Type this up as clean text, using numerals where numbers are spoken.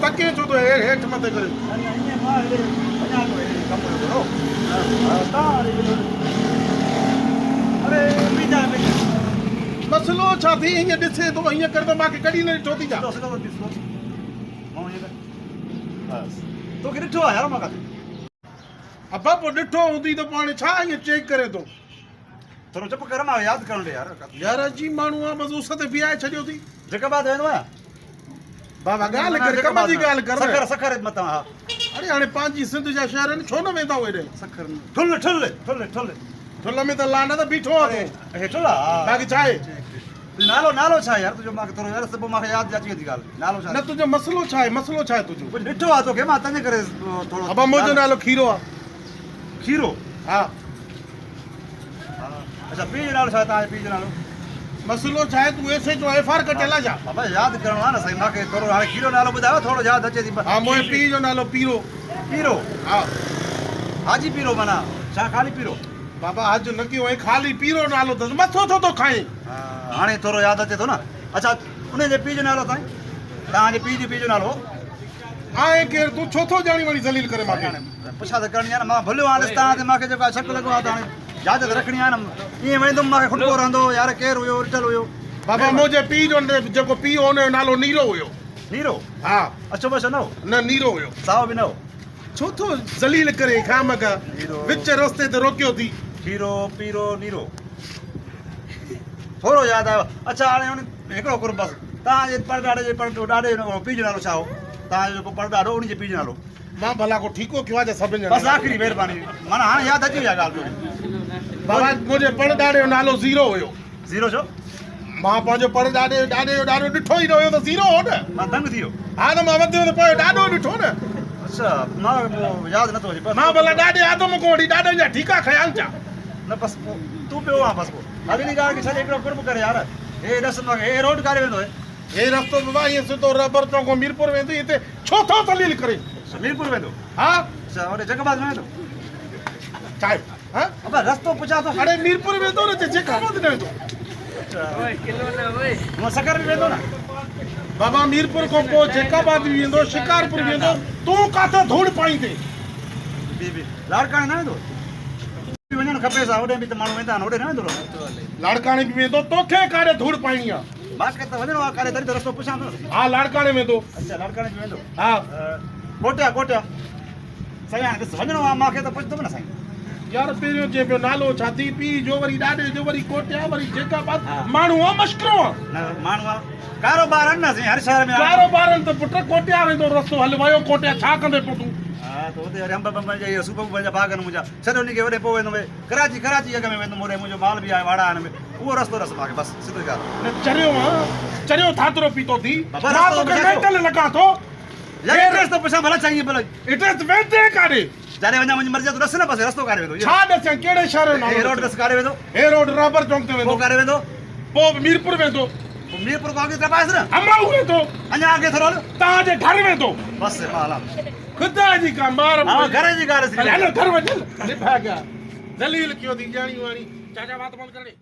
تڪين ڇو ٿو هيٺ مٿي ڪري؟ نه نه ائين مان هيڏي وڃان ٿو هيڏي ڪم هيو ٿورو. تان هاڻي ملو اڙي بيجا بيجا. مسئلو ڇا ٿي ائين ڏسين ٿو ائين ڪري ٿو مان کي ڪڏهن نه ڏٺو ٿي ڇا؟ سڌو سڌو سڌو مان ائين ڪر بس توکي ڏٺو آهي يار مان ڪاٿي. ابا پوء ڏٺو هوندي ته پوء هاڻي ڇا ائين چيڪ ڪرين ٿو؟ ٿورو چپ ڪر مان ياد ڪرڻ ڏي يار. يار عجيب ماڻهو آ بس اس تي بيهائي ڇڏيو ٿي. جيڪب آباد ويندو آهيان. بابا ڳالهه ڪر ڪم جي ڳالهه ڪر نه. سکر سکر متان ها. اڙي هاڻي پنهنجي سنڌ جا شهر آهن ڇو نه ويندا اهي ڏي. سکر ٺل ٺل ٺل ٺل. ٺل ۾ ته لعنت بيٺو آ تون. اهي ٺل آ. باقي ڇا آهي. تنهنجو نالو نالو ڇا آهي يار تنهنجو مان کي ٿورو يار پوء مان کي ياد اچي ويندي ڳالهه نالو ڇا نه تنهنجو مسئلو ڇا آهي مسئلو ڇا آهي تنهنجو. ڪجهه ڏٺو آ توکي مان تنهنجي ڪري ٿورو. ابا منهنجو نالو کيرو آ. کيرو. ها. اڇا پيء جو نالو ڇا آهي توهان جي پيء جو نالو؟ مسئلو ڇا آهي تون S H O F R ڪٽيل آ ڇا؟ بابا ياد ڪرڻو آهي نه سائين مان کي ٿورو هاڻي کيرو نالو ٻڌايو ٿورو ياد اچي ٿي. ها منهنجي پيء جو نالو پيرو. پيرو؟ ها. حاجي پيرو معنيٰ ڇا خالي پيرو؟ بابا حج نه ڪيو ۽ خالي پيرو نالو اٿس مٿو ڇو ٿو کائين. ها هاڻي ٿورو ياد اچي ٿو نه. اڇا انهي جي پيء جو نالو سائين؟ توهان جي پيء جي پيء جو نالو؟ آهي ڪير تون ڇو ٿو ڄاڻي واڻي ذليل ڪرين مان کي. پڇا ته ڪرڻي آهي نه مان ڀليو آهيان ڏس تان تي مان کي جيڪو آهي شڪ لڳو آهي ته هاڻي ياد ته رکڻي آهي نه ائين ويندم مان کي کٽڪو رهندو يار ڪير هيو ڏٺل هيو. بابا منهنجي پيء جو جيڪو پيء هو ان جو نالو نيرو هيو. نيرو؟ ها. اڇو بڇو نه هو؟ نه نيرو هيو. سائو به نه هو؟ ڇو ٿو ذليل ڪرين خامخا وچ رستي تي روڪيو ٿي. کيرو پيرو نيرو ٿورو ياد آيو. اڇا هاڻي ان هڪڙو قرب بس توهان جي پڙ ڏاڏي جي پڙ ڏاڏي جو پيء جو نالو ڇا هو؟ توهان جو جيڪو پڙ ڏاڏو ان جي پيء جو نالو؟ مان ڀلا ڪو ٺيڪو ڪيو آ ڇا سڀن جا بس آخري مهرباني معنيٰ هاڻي ياد اچي وئي آ ڳالهه توکي. بابا منهنجي پڙ ڏاڏي جو نالو زيرو هيو. زيرو ڇو؟ مان پنهنجو پڙ ڏاڏي جو ڏاڏي جو ڏاڏو ڏٺو ئي نه هيو ته زيرو هو نه. مان دنگ ٿي ويو. ها ته مان وڌ ۾ وڌ پنهنجو ڏاڏو ڏٺو نه. اڇا مان پوء ياد نٿو اچي بس. مان ڀلا ڏاڏي آدم کان وٺي ڏاڏن جا ٺيڪا کنيا آهن ڇا؟ نه بس پوء تون پيو آن بس پوء. هل انهي ڳالهه کي ڇڏ هڪڙو قرب ڪر يار. هي ڏس مان کي هي روڊ ڪاڏي ويندو هي؟ هي رستو بابا ائين سڌو رهبر چونڪ کان ميرپور ويندو هتي ڇو ٿو ذليل ڪرين؟ ميرپور ويندو؟ ها. اڇا هوڏي جيڪب آباد نه ويندو؟ ڇا آهي؟ ها؟ ابا رستو پڇان ٿو. اڙي ميرپور ويندو نه جيڪب آباد نه ويندو. هونء سکر به ويندو نه؟ بابا ميرپور کان پوء جيڪب آباد به ويندو شڪارپور به ويندو تون ڪاٿي ڌوڙ پائيندين؟ بي بي لاڙڪاڻي نه ويندو؟ وڃڻ کپيس ها هوڏي به ته ماڻهو ويندا آهن هوڏي نه ويندو؟ لاڙڪاڻي به ويندو توکي ڪاڏي ڌوڙ پائڻي آ؟ مان کي ته وڃڻو آ ڪاڏي تڏهن ته رستو پڇان ٿو. ها لاڙڪاڻي ويندو. اڇا لاڙڪاڻي به ويندو. ها. ڪوٽيا ڪوٽيا سائين هاڻي ڏس وڃڻو آ مان کي ته پڇندم نه سائين. يار پهريون چئين پيو نالو ڇا ٿي پيء جو وري ڏاڏي جو وري ڪوٽيا وري جيڪب آباد ماڻهو آ مشڪرو آ. نه ماڻهو آ ڪاروبار آهن نه سائين هر شهر ۾ آ. ڪاروبار آهن ته پٽ ڪوٽيا ويندو رستو هل ويو ڪوٽيا ڇا ڪندين پوء تون. ها ته اتي وري انب بنب جا اهي صوف ووف جا باغ آهن منهنجا ڇڏ انهي کي هوڏي پوء ويندم ڪراچي ڪراچي اڳ ۾ ويندم هوڏي منهنجو مال به آهي واڙا آهن اهو رستو ڏس مان کي بس سڌي ڳالهه. نه چريو آن چريو ٿاترو پيتو ٿي بابا مان رستو توکي پڇان ٿو. مينٽل لڳان ٿو. يار ايڊريس ته پڇان ڀلا چڱي ڀلا. ايڊريس ويندين ڪاڏي؟ جاڏي وڃان منهنجي مرضي آ تون ڏس نه بس رستو ڪاڏي ويندو. ڇا ڏسيان ڪهڙي شهر جو نالو هي روڊ ڏس ڪاڏي ويندو. هي روڊ رهبر چونڪ تي ويندو. پوء ڪاڏي ويندو؟ پوء به ميرپور ويندو. پوء ميرپور کان اڳتي ٽپائيس نه. همراهه ويندو. اڃا اڳي ٿورو هل. توهان جي گهر ويندو. بس مان هلان ٿو. خدا جي ڪا مار. ها گهر جي ڳالهه هل گهر وڃ هل. نڀاڳا ذليل ڪيو ٿي ڄاڻي واڻي. چاچا وات بند ڪر ڙي.